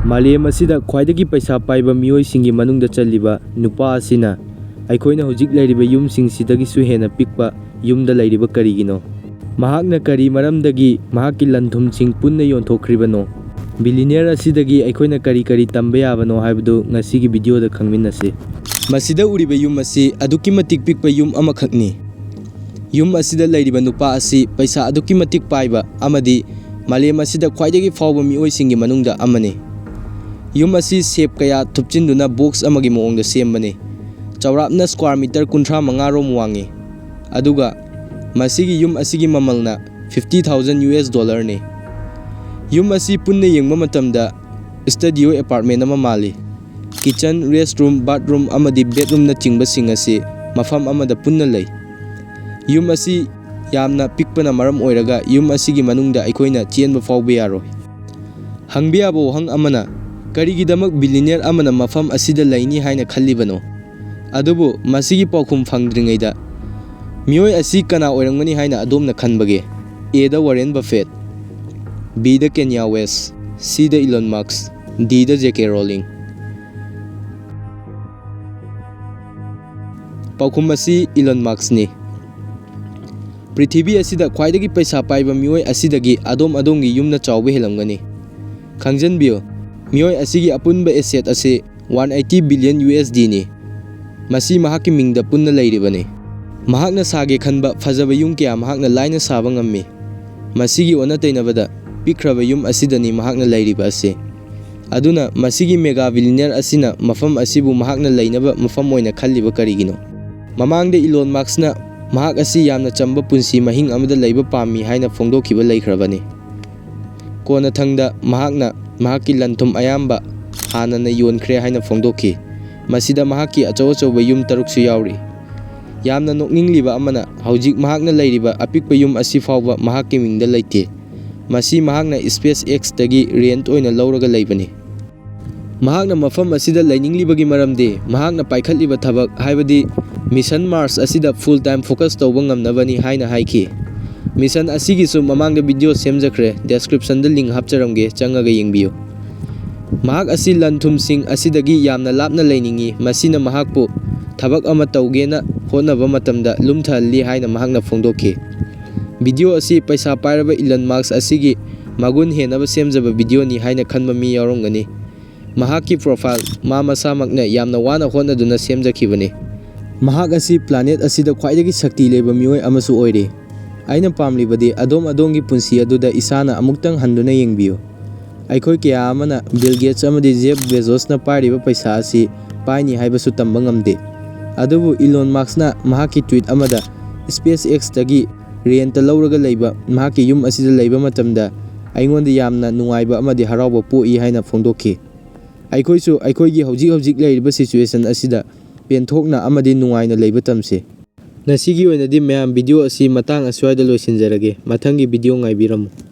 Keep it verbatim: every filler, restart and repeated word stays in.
ꯃꯥꯂꯦꯝ ꯑꯁꯤꯗ ꯈ꯭ꯋꯥꯏꯗꯒꯤ ꯄꯩꯁꯥ ꯄꯥꯏꯕ ꯃꯤꯑꯣꯏꯁꯤꯡꯒꯤ ꯃꯅꯨꯡꯗ ꯆꯜꯂꯤꯕ ꯅꯨꯄꯥ ꯑꯁꯤꯅ ꯑꯩꯈꯣꯏꯅ ꯍꯧꯖꯤꯛ ꯂꯩꯔꯤꯕ ꯌꯨꯝꯁꯤꯡꯁꯤꯗꯒꯤꯁꯨ ꯍꯦꯟꯅ ꯄꯤꯛꯄ ꯌꯨꯝꯗ ꯂꯩꯔꯤꯕ ꯀꯔꯤꯒꯤꯅꯣ? ꯃꯍꯥꯛꯅ ꯀꯔꯤ ꯃꯔꯝꯗꯒꯤ ꯃꯍꯥꯛꯀꯤ ꯂꯟ-ꯊꯨꯝꯁꯤꯡ ꯄꯨꯟꯅ ꯌꯣꯟꯊꯣꯛꯈ꯭ꯔꯤꯕꯅꯣ? ꯕꯤꯂꯤꯅꯤꯌꯔ ꯑꯁꯤꯗꯒꯤ ꯑꯩꯈꯣꯏꯅ ꯀꯔꯤ ꯀꯔꯤ ꯇꯝꯕ ꯌꯥꯕꯅꯣ ꯍꯥꯏꯕꯗꯨ ꯉꯁꯤꯒꯤ ꯚꯤꯗꯤꯑꯣꯗ ꯈꯪꯃꯤꯟꯅꯁꯤ꯫ ꯃꯁꯤꯗ ꯎꯔꯤꯕ ꯌꯨꯝ ꯑꯁꯤ ꯑꯗꯨꯛꯀꯤ ꯃꯇꯤꯛ ꯄꯤꯛꯄ ꯌꯨꯝ ꯑꯃꯈꯛꯅꯤ꯫ ꯌꯨꯝ ꯑꯁꯤꯗ ꯂꯩꯔꯤꯕ ꯅꯨꯄꯥ ꯑꯁꯤ ꯄꯩꯁꯥ ꯑꯗꯨꯛꯀꯤ ꯃꯇꯤꯛ ꯄꯥꯏꯕ ꯑꯃꯗꯤ ꯃꯥꯂꯦꯝ ꯑꯁꯤꯗ ꯈ꯭ꯋꯥꯏꯗꯒꯤ ꯐꯥꯎꯕ ꯃꯤꯑꯣꯏꯁꯤꯡꯒꯤ ꯃꯅꯨꯡꯗ ꯑꯃꯅꯤ꯫ ꯌꯨꯝ ꯑꯁꯤ ꯁꯦꯞ ꯀꯌꯥ ꯊꯨꯞꯆꯤꯟꯗꯨꯅ ꯕꯣꯛꯁ ꯑꯃꯒꯤ ꯃꯑꯣꯡꯗ ꯁꯦꯝꯕꯅꯤ꯫ ꯆꯥꯎꯔꯥꯛꯅ ꯁ꯭ꯀ꯭ꯋꯥꯔ ꯃꯤꯇꯔ ꯀꯨꯟꯊ꯭ꯔꯥ ꯃꯉꯥ ꯔꯣꯝ ꯋꯥꯡꯉꯤ꯫ ꯑꯗꯨꯒ ꯃꯁꯤꯒꯤ ꯌꯨꯝ ꯑꯁꯤꯒꯤ ꯃꯃꯜꯅ fifty thousand U S dollar ꯅꯤ꯫ ꯌꯨꯝ ꯑꯁꯤ ꯄꯨꯟꯅ ꯌꯦꯡꯕ ꯃꯇꯝꯗ ꯁ꯭ꯇꯨꯗꯤꯑꯣ ꯑꯦꯄꯥꯔꯠꯃꯦꯟ ꯑꯃ ꯃꯥꯜꯂꯤ꯫ ꯀꯤꯆꯟ, ꯔꯦꯁꯠꯔꯨꯝ, ꯕꯥꯊꯔꯨꯝ ꯑꯃꯗꯤ ꯕꯦꯗꯔꯨꯝꯅꯆꯤꯡꯕꯁꯤꯡ ꯑꯁꯤ ꯃꯐꯝ ꯑꯃꯗ ꯄꯨꯟꯅ ꯂꯩ꯫ ꯌꯨꯝ ꯑꯁꯤ ꯌꯥꯝꯅ ꯄꯤꯛꯄꯅ ꯃꯔꯝ ꯑꯣꯏꯔꯒ ꯌꯨꯝ ꯑꯁꯤꯒꯤ ꯃꯅꯨꯡꯗ ꯑꯩꯈꯣꯏꯅ ꯆꯦꯟꯕ ꯐꯥꯎꯕ ꯌꯥꯔꯣꯏ꯫ ꯍꯪꯕ ꯌꯥꯕ ꯋꯥꯍꯪ ꯑꯃꯅ, ꯀꯔꯤꯒꯤꯗꯃꯛ ꯕꯤꯂꯤꯅꯤꯌꯔ ꯑꯃꯅ ꯃꯐꯝ ꯑꯁꯤꯗ ꯂꯩꯅꯤ ꯍꯥꯏꯅ ꯈꯜꯂꯤꯕꯅꯣ? ꯑꯗꯨꯕꯨ ꯃꯁꯤꯒꯤ ꯄꯥꯎꯈꯨꯝ ꯐꯪꯗ꯭ꯔꯤꯉꯩꯗ, ꯃꯤꯑꯣꯏ ꯑꯁꯤ ꯀꯅꯥ ꯑꯣꯏꯔꯝꯒꯅꯤ ꯍꯥꯏꯅ ꯑꯗꯣꯝꯅ ꯈꯟꯕꯒꯦ? Aꯗ Warren buffet, Bꯗ Kenya west, Cꯗ Elon ꯃꯁꯛ, Dꯗ J K ꯔꯣꯂꯤꯡ꯫ ꯄꯥꯎꯈꯨꯝ ꯑꯁꯤ ꯏꯂꯣꯟ ꯃꯁꯛꯅꯤ꯫ ꯄ꯭ꯔꯤꯊꯤꯕꯤ ꯑꯁꯤꯗ ꯈ꯭ꯋꯥꯏꯗꯒꯤ ꯄꯩꯁꯥ ꯄꯥꯏꯕ ꯃꯤꯑꯣꯏ ꯑꯁꯤꯗꯒꯤ ꯑꯗꯣꯝ ꯑꯗꯣꯝꯒꯤ ꯌꯨꯝꯅ ꯆꯥꯎꯕ ꯍꯦꯜꯂꯝꯒꯅꯤ꯫ ꯈꯪꯖꯟꯕꯤꯌꯨ, ꯃꯤꯑꯣꯏ ꯑꯁꯤꯒꯤ ꯑꯄꯨꯟꯕ ꯑꯦꯁꯦꯠ ꯑꯁꯤ one eighty billion U S D ꯅꯤ꯫ ꯃꯁꯤ ꯃꯍꯥꯛꯀꯤ ꯃꯤꯡꯗ ꯄꯨꯟꯅ ꯂꯩꯔꯤꯕꯅꯤ꯫ ꯃꯍꯥꯛꯅ ꯁꯥꯒꯦ ꯈꯟꯕ ꯐꯖꯕ ꯌꯨꯝ ꯀꯌꯥ ꯃꯍꯥꯛꯅ ꯂꯥꯏꯅ ꯁꯥꯕ ꯉꯝꯃꯤ꯫ ꯃꯁꯤꯒꯤ ꯑꯣꯟꯅ ꯇꯩꯅꯕꯗ, ꯄꯤꯛꯈ꯭ꯔꯕ ꯌꯨꯝ ꯑꯁꯤꯗꯅꯤ ꯃꯍꯥꯛꯅ ꯂꯩꯔꯤꯕ ꯑꯁꯤ꯫ ꯑꯗꯨꯅ ꯃꯁꯤꯒꯤ ꯃꯦꯒꯥ ꯕꯤꯂꯤꯅꯤꯌꯔ ꯑꯁꯤꯅ ꯃꯐꯝ ꯑꯁꯤꯕꯨ ꯃꯍꯥꯛꯅ ꯂꯩꯅꯕ ꯃꯐꯝ ꯑꯣꯏꯅ ꯈꯜꯂꯤꯕ ꯀꯔꯤꯒꯤꯅꯣ? ꯃꯃꯥꯡꯗ ꯏꯂꯣꯟ ꯃꯁꯛꯅ ꯃꯍꯥꯛ ꯑꯁꯤ ꯌꯥꯝꯅ ꯆꯝꯕ ꯄꯨꯟꯁꯤ ꯃꯍꯤꯡ ꯑꯃꯗ ꯂꯩꯕ ꯄꯥꯝꯃꯤ ꯍꯥꯏꯅ ꯐꯣꯡꯗꯣꯛꯈꯤꯕ ꯂꯩꯈ꯭ꯔꯕꯅꯤ꯫ ꯀꯣꯟꯅꯊꯪꯗ ꯃꯍꯥꯛꯅ ꯃꯍꯥꯛꯀꯤ ꯂꯟ-ꯊꯨꯝ ꯑꯌꯥꯝꯕ ꯍꯥꯟꯅꯅ ꯌꯣꯟꯈ꯭ꯔꯦ ꯍꯥꯏꯅ ꯐꯣꯡꯗꯣꯛꯈꯤ꯫ ꯃꯁꯤꯗ ꯃꯍꯥꯛꯀꯤ ꯑꯆꯧ ꯑꯆꯧꯕ ꯌꯨꯝ ꯇꯔꯨꯛꯁꯨ ꯌꯥꯎꯔꯤ꯫ ꯌꯥꯝꯅ ꯅꯣꯛꯅꯤꯡꯂꯤꯕ ꯑꯃꯅ, ꯍꯧꯖꯤꯛ ꯃꯍꯥꯛꯅ ꯂꯩꯔꯤꯕ ꯑꯄꯤꯛꯄ ꯌꯨꯝ ꯑꯁꯤ ꯐꯥꯎꯕ ꯃꯍꯥꯛꯀꯤ ꯃꯤꯡꯗ ꯂꯩꯇꯦ꯫ ꯃꯁꯤ ꯃꯍꯥꯛꯅ SpaceX ꯇꯒꯤ ꯔꯦꯟꯠ ꯑꯣꯏꯅ ꯂꯧꯔꯒ ꯂꯩꯕꯅꯤ꯫ ꯃꯍꯥꯛꯅ ꯃꯐꯝ ꯑꯁꯤꯗ ꯂꯩꯅꯤꯡꯂꯤꯕꯒꯤ ꯃꯔꯝꯗꯤ ꯃꯍꯥꯛꯅ ꯄꯥꯏꯈꯠꯂꯤꯕ ꯊꯕꯛ, ꯍꯥꯏꯕꯗꯤ ꯃꯤꯁꯟ ꯃꯥꯔꯁ ꯑꯁꯤꯗ full time focus ꯇꯧꯕ ꯉꯝꯅꯕꯅꯤ ꯍꯥꯏꯅ ꯍꯥꯏꯈꯤ꯫ ꯃꯤꯁꯟ ꯑꯁꯤꯒꯤꯁꯨ ꯃꯃꯥꯡꯗ ꯚꯤꯗꯤꯑꯣ ꯁꯦꯝꯖꯈ꯭ꯔꯦ, description ꯗ link ꯍꯥꯞꯆꯔꯝꯒꯦ, ꯆꯪꯉꯒ ꯌꯦꯡꯕꯤꯌꯨ꯫ ꯃꯍꯥꯛ ꯑꯁꯤ ꯂꯟ ꯊꯨꯝꯁꯤꯡ ꯑꯁꯤꯗꯒꯤ ꯌꯥꯝꯅ ꯂꯥꯞꯅ ꯂꯩꯅꯤꯡꯏ, ꯃꯁꯤꯅ ꯃꯍꯥꯛꯄꯨ ꯊꯕꯛ ꯑꯃ ꯇꯧꯒꯦꯅ ꯍꯣꯠꯅꯕ ꯃꯇꯝꯗ ꯂꯨꯝꯊꯍꯜꯂꯤ ꯍꯥꯏꯅ ꯃꯍꯥꯛꯅ ꯐꯣꯡꯗꯣꯛꯈꯤ꯫ ꯚꯤꯗꯤꯑꯣ ꯑꯁꯤ ꯄꯩꯁꯥ ꯄꯥꯏꯔꯕ ꯏꯂꯟ ꯃꯥꯁ꯭ꯛ ꯑꯁꯤꯒꯤ ꯃꯒꯨꯟ ꯍꯦꯟꯅꯕ ꯁꯦꯝꯖꯕ ꯚꯤꯗꯤꯑꯣꯅꯤ ꯍꯥꯏꯅ ꯈꯟꯕ ꯃꯤ ꯌꯥꯎꯔꯝꯒꯅꯤ꯫ ꯃꯍꯥꯛꯀꯤ ꯄ꯭ꯔꯣꯐꯥꯏꯜ ꯃꯥ ꯃꯁꯥꯃꯛꯅ ꯌꯥꯝꯅ ꯋꯥꯅ ꯍꯣꯠꯅꯗꯨꯅ ꯁꯦꯝꯖꯈꯤꯕꯅꯤ꯫ ꯃꯍꯥꯛ ꯑꯁꯤ ꯄ꯭ꯂꯥꯅꯦꯠ ꯑꯁꯤꯗ ꯈ꯭ꯋꯥꯏꯗꯒꯤ ꯁꯛꯇꯤ ꯂꯩꯕ ꯃꯤꯑꯣꯏ ꯑꯃꯁꯨ ꯑꯣꯏꯔꯤ꯫ ꯑꯩꯅ ꯄꯥꯝꯂꯤꯕꯗꯤ ꯑꯗꯣꯝ ꯑꯗꯣꯝꯒꯤ ꯄꯨꯟꯁꯤ ꯑꯗꯨꯗ ꯏꯁꯥꯅ ꯑꯃꯨꯛꯇꯪ ꯍꯟꯗꯨꯅ ꯌꯦꯡꯕꯤꯌꯨ꯫ ꯑꯩꯈꯣꯏ ꯀꯌꯥ ꯑꯃꯅ ꯕꯤꯜ ꯒꯦꯠꯁ ꯑꯃꯗꯤ ꯖꯦꯐ ꯕꯦꯖꯣꯁꯅ ꯄꯥꯏꯔꯤꯕ ꯄꯩꯁꯥ ꯑꯁꯤ ꯄꯥꯏꯅꯤ ꯍꯥꯏꯕꯁꯨ ꯇꯝꯕ ꯉꯝꯗꯦ꯫ ꯑꯗꯨꯕꯨ ꯏꯂꯣꯟ ꯃꯥꯁ꯭ꯛꯅ ꯃꯍꯥꯛꯀꯤ ꯇ꯭ꯋꯤꯠ ꯑꯃꯗ SpaceXꯇꯒꯤ ꯔꯦꯟꯇ ꯂꯧꯔꯒ ꯂꯩꯕ ꯃꯍꯥꯛꯀꯤ ꯌꯨꯝ ꯑꯁꯤꯗ ꯂꯩꯕ ꯃꯇꯝꯗ ꯑꯩꯉꯣꯟꯗ ꯌꯥꯝꯅ ꯅꯨꯡꯉꯥꯏꯕ ꯑꯃꯗꯤ ꯍꯔꯥꯎꯕ ꯄꯣꯛꯏ ꯍꯥꯏꯅ ꯐꯣꯡꯗꯣꯛꯈꯤ꯫ ꯑꯩꯈꯣꯏꯁꯨ ꯑꯩꯈꯣꯏꯒꯤ ꯍꯧꯖꯤꯛ ꯍꯧꯖꯤꯛ ꯂꯩꯔꯤꯕ ꯁꯤꯆꯨꯋꯦꯁꯟ ꯑꯁꯤꯗ ꯄꯦꯟꯊꯣꯛꯅ ꯑꯃꯗꯤ ꯅꯨꯡꯉꯥꯏꯅ ꯂꯩꯕ ꯇꯝꯁꯤ꯫ ꯉꯁꯤꯒꯤ ꯑꯣꯏꯅꯗꯤ ꯃꯌꯥꯝ, ꯚꯤꯗꯤꯑꯣ ꯑꯁꯤ ꯃꯇꯥꯡ ꯑꯁ꯭ꯋꯥꯏꯗ ꯂꯣꯏꯁꯤꯟꯖꯔꯒꯦ꯫ ꯃꯊꯪꯒꯤ ꯚꯤꯗꯤꯑꯣ ꯉꯥꯏꯕꯤꯔꯝꯃꯨ꯫